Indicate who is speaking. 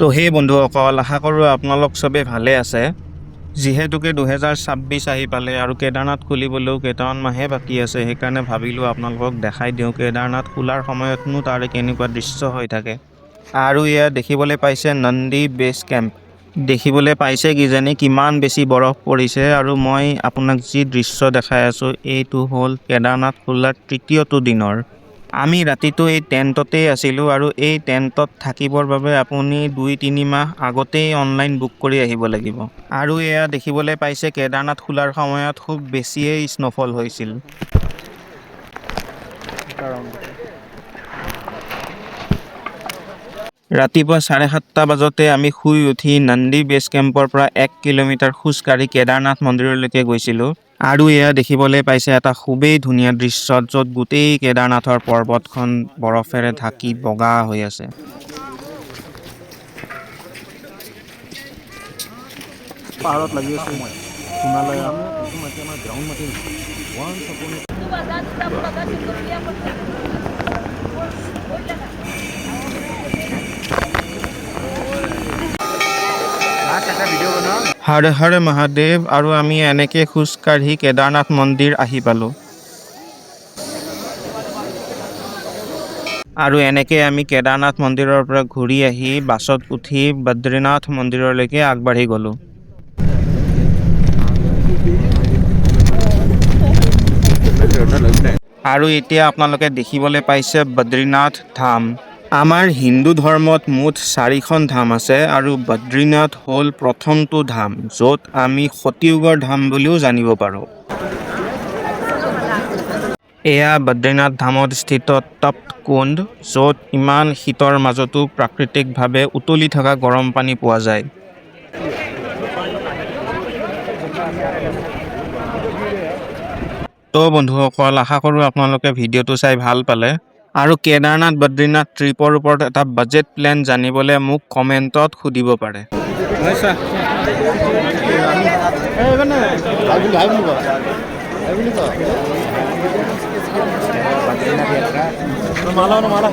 Speaker 1: তো সেই বন্ধুসকল, আশা কৰোঁ আপোনালোক চবেই ভালে আছে। যিহেতুকে 2026 আহি পালে আৰু কেদাৰনাথ খুলিবলৈও কেইটামান মাহে বাকী আছে, সেইকাৰণে ভাবিলোঁ আপোনালোকক দেখাই দিওঁ কেদাৰনাথ খোলাৰ সময়তনো তাৰে কেনেকুৱা দৃশ্য হৈ থাকে। আৰু এয়া দেখিবলৈ পাইছে নন্দী বেছ কেম্প। দেখিবলৈ পাইছে কিজানি কিমান বেছি বৰফ পৰিছে। আৰু মই আপোনাক যি দৃশ্য দেখাই আছোঁ, এইটো হ'ল কেদাৰনাথ খোলাৰ তৃতীয়টো দিনৰ। আমি ৰাতিটো এই টেণ্টতেই আছিলোঁ আৰু এই টেণ্টত থাকিবৰ বাবে আপুনি 2-3 মাহ আগতেই অনলাইন বুক কৰি আহিব লাগিব। আৰু এয়া দেখিবলৈ পাইছে, কেদাৰনাথ খোলাৰ সময়ত খুব বেছিয়েই স্ন'ফল হৈছিল। ৰাতিপুৱা 7:30 বজাতে আমি শুই উঠি নন্দী বেছ কেম্পৰ পৰা 1 কিলোমিটাৰ খোজকাঢ়ি কেদাৰনাথ মন্দিৰলৈকে গৈছিলোঁ। আৰু এয়া দেখিবলৈ পাইছে এটা খুবেই ধুনীয়া দৃশ্য, য'ত গোটেই কেদাৰনাথৰ পৰ্বতখন বৰফেৰে ঢাকি বগা হৈ আছে।
Speaker 2: পাহাৰত লাগি আছে হিমালয়া।
Speaker 1: হৰ হৰ মহাদেৱ। আৰু আমি এনেকৈ খোজকাঢ়ি কেদাৰনাথ মন্দিৰ আহি পালোঁ। আৰু এনেকৈ আমি কেদাৰনাথ মন্দিৰৰ পৰা ঘূৰি আহি বাছত উঠি বদ্ৰীনাথ মন্দিৰলৈকে আগবাঢ়ি গ'লোঁ। আৰু এতিয়া আপোনালোকে দেখিবলৈ পাইছে বদ্ৰীনাথ ধাম। আমাৰ হিন্দু ধৰ্মত মুঠ চাৰিখন ধাম আছে আৰু বদ্ৰীনাথ হ'ল প্ৰথমটো ধাম, য'ত আমি সতীযুগৰ ধাম বুলিও জানিব পাৰোঁ। এয়া বদ্ৰীনাথ ধামত স্থিত তপ্ত কুণ্ড, য'ত ইমান শীতৰ মাজতো প্ৰাকৃতিকভাৱে উতলি থকা গৰম পানী পোৱা যায়। তো বন্ধুসকল, আশা কৰোঁ আপোনালোকে ভিডিঅ'টো চাই ভাল পালে। আৰু কেদাৰনাথ বদ্ৰীনাথ ট্ৰিপৰ ওপৰত এটা বাজেট প্লেন জানিবলৈ মোক কমেণ্টত সুধিব পাৰে।
Speaker 2: হাই বুলি, হাই বুলি কয়, হাই বুলি কয়। মালা মালা।